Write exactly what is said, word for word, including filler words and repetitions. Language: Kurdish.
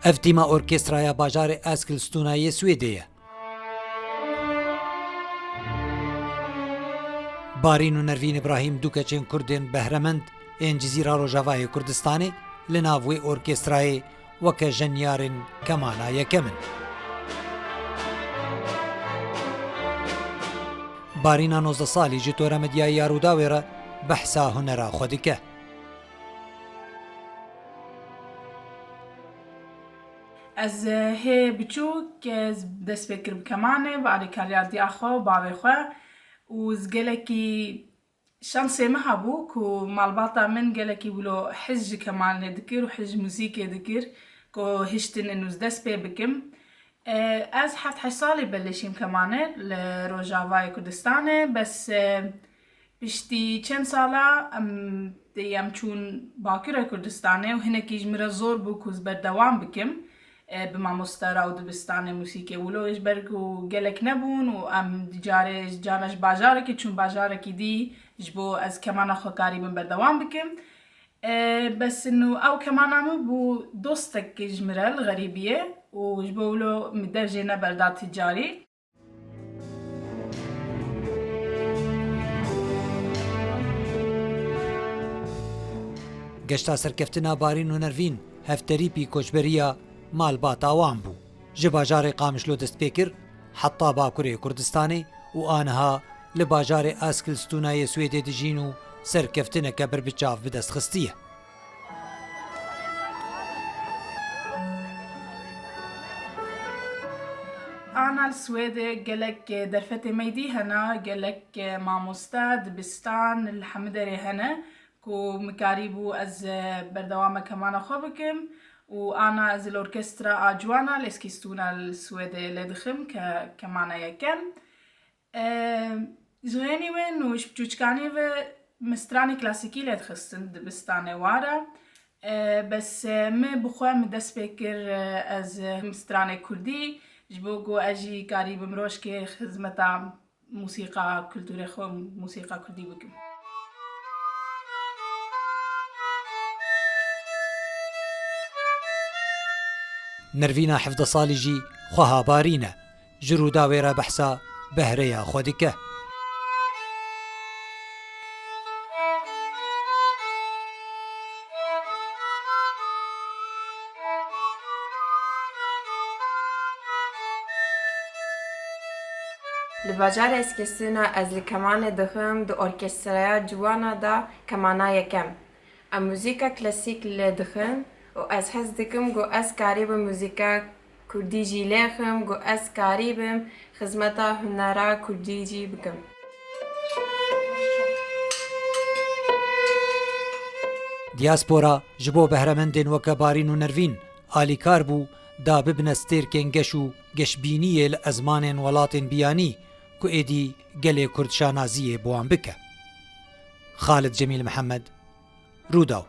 Ev tîma orkestraya bajarê Eskilstuna yê Swêdê ye. Barîn û Nervîn Îbrahîm du keçên kurdên behremend ên Cizîra Rojavayê Kurdistanê li nav wê orkestrayê weke jenyarên kemana yekem in. Barîna nozdeh salî ji tore medyayê ya Rûdawê re behsa hunera xwe dike. Ez, e, hê biçûk, e, dest pê kir bi kemanê, bi alîkariya diya xwe û bavê xwe û ez gelekî şansê min hebû ku malbata min gelekî wilo hez ji kemanê dikir û hez ji muzîkê dikir ku hiştin û ez dest pê bikim. E, ez heft heşt salî belê şîm kemanê li Rojavayê Kurdistanê, bes, e, piştî çend sala em, em çûn Bakurê Kurdistanê û hinekî ji min re zor bû ku ez berdewam bikim, e, bi mamoste re û dibistanê musîkê wilo ji ber ku gelek nebûn û em carê, cara ji bajarekî çûn bajarekî dî ji bo ez kemana xwe karîbim berdewam bikim. E, bes nû ew kemana min bû dostek ji min re li xerîbiyê û ji bo wilo min dev jê neberda ti carî. Geşta serkeftina Barîn û Nervîn hevterîpî koçberiya malbata wan bû. Ji bajarê Qamişlo dest pê kir heta Bakurê Kurdistanê û aniha li bajarê Eskilstuna yê Swêdê dijîn û serkeftineke pir bi çav bi dest xistiye. Ana li Swêdê gelek derfetê me dî hene, gelek mamoste, dibistan li hemû derê hene ku min karîbû ez berdewame kemana xwe bikim û ana ez li orkestra a ciwana li Eskîstûna li Swêdê lê dixim ke kemana yekem. Ji xênî wê û ji piçûçikanî ve min stranê klasîkî lê dixistin dibistanê wara. Bes min bi xwe min dest pê kir, ez stranê kurdî, ji bo ku ez jî karîbim rojkê xizmeta mûsîqa kulturê xwe, mûsîqa kurdî bikim. Nervîna hevdeh salî jî xweha Barîn e. Ji Rûdawê re behsa behreya xwe dike. Li bajarê Eskîstûna ez li kemanê dixim, di orkestraya ciwana de kemana yekem. Em muzîka klasîk lê dixin û ez hez dikim ku ez karîbim muzîka kurdî jî lêxim, ku ez karîbim xizmeta hunera kurdî jî bikim. Diaspora ji bo behremendên weke Barîn û Nervîn alîkar bû da bibine stêrkên geş û geşbîniyê li ezmanên welatên biyanî ku êdî gelê Kurd şanaziyê bi wan bike. Xalid Cemîl Mihemed, Rûdaw.